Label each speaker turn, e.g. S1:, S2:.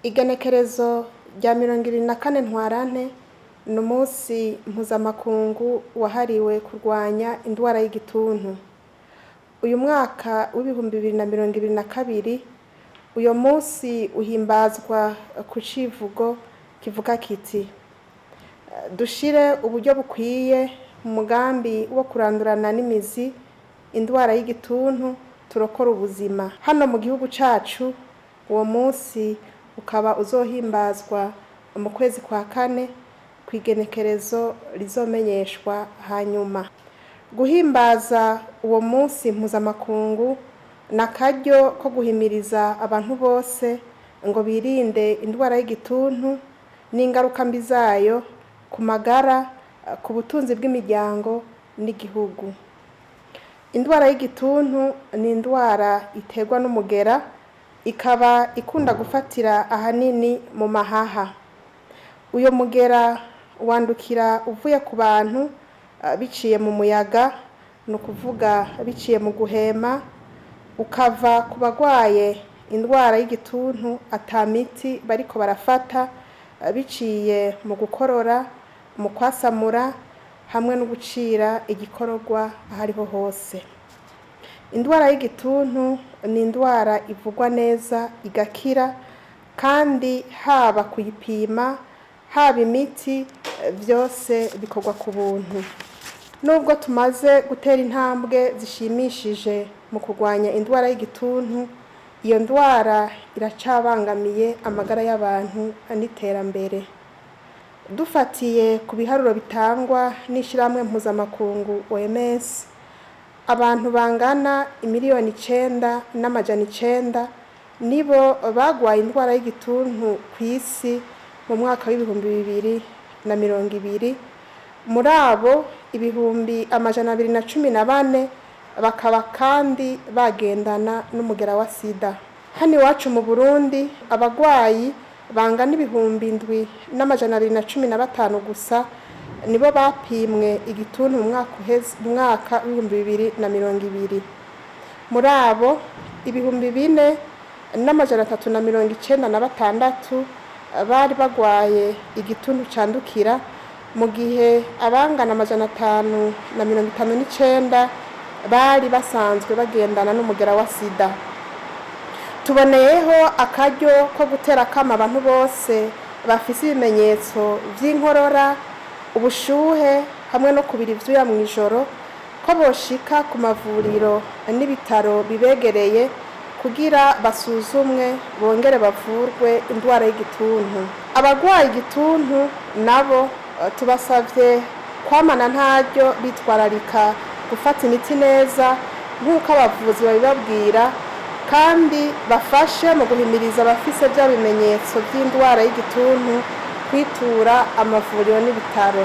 S1: Igenekerezo rya 24 Ntwarante ni umunsi mpuzamakungu wahariwe kurwanya indwara y'igituntu. Uyu mwaka w'2022, uyo munsi uhimbazwa ku civugo kivuga kiti: "Dushire uburyo bukwiye mu mugambi wo kurandurana n'imizi indwara y'igituntu, turokora ubuzima." Hano mu gihugu cacu, uwo munsi ukaba uzohimbazwa mu kwezi kwa kane, kw'igenekerezo rizomenyeshwa hanyuma. Guhimbaza uwo munsi mpuzamakungu ni akaryo ko guhimiriza abantu bose ngo birinde indwara y'igituntu n'ingaruka mbi zayo ku magara, ku butunzi bw'imiryango n'igihugu. Indwara y'igituntu ni indwara iterwa n'umugera, ikaba ikunda gufatira ahanini mu mahaha. Uyo mugera wandukira uvuye ku bantu biciye mu muyaga, ni ukuvuga biciye mu guhema, ukava ku bagwaye indwara y'igituntu ata miti bariko barafata, biciye mu gukorora, mu kwasamura hamwe no gucira igikororwa ahariho hose. Indwara y'igituntu ni indwara ivugwa neza igakira, kandi haba kuyipima, haba imiti, vyose bikorwa ku buntu. Nubwo tumaze gutera intambwe zishimishije mu kurwanya indwara y'igituntu, iyo ndwara iracabangamiye amagara y'abantu n'iterambere. Dufatiye ku biharuro bitangwa n'ishirahamwe mpuzamakungu OMS, abantu bangana 9,900,000 nibo bagwaye indwara y'igituntu kw'isi mu mwaka w'2020. Muri abo, 214,000 bakaba kandi bagendana n'umugera wa sida. Hano iwacu mu Burundi, abagwayi bangana 7,215 gusa nibo bapimwe igituntu mu mwaka uheze, mu mwaka w'2020. Muri abo, 4,396 bari bagwaye igituntu candukira, mu gihe abangana 559 bari basanzwe bagendana n'umugera wa sida. Tuboneyeho akaryo ko gutera akamo abantu bose bafise ibimenyetso vy'inkorora, ubushuhe hamwe no kubira ivyuya mw'ijoro ko boshika ku mavuriro n'ibitaro bibegereye kugira basuzumwe bongere bavurwe indwara y'igituntu. Abagwaye igituntu nabo tubasavye kwamana ntaryo bitwararika gufata imiti neza nk'uko abavuzi babibabwira, kandi bafashe mu guhimiriza abafise vya bimenyetso vy'indwara y'igituntu kwitura amavuriro n'ibitaro.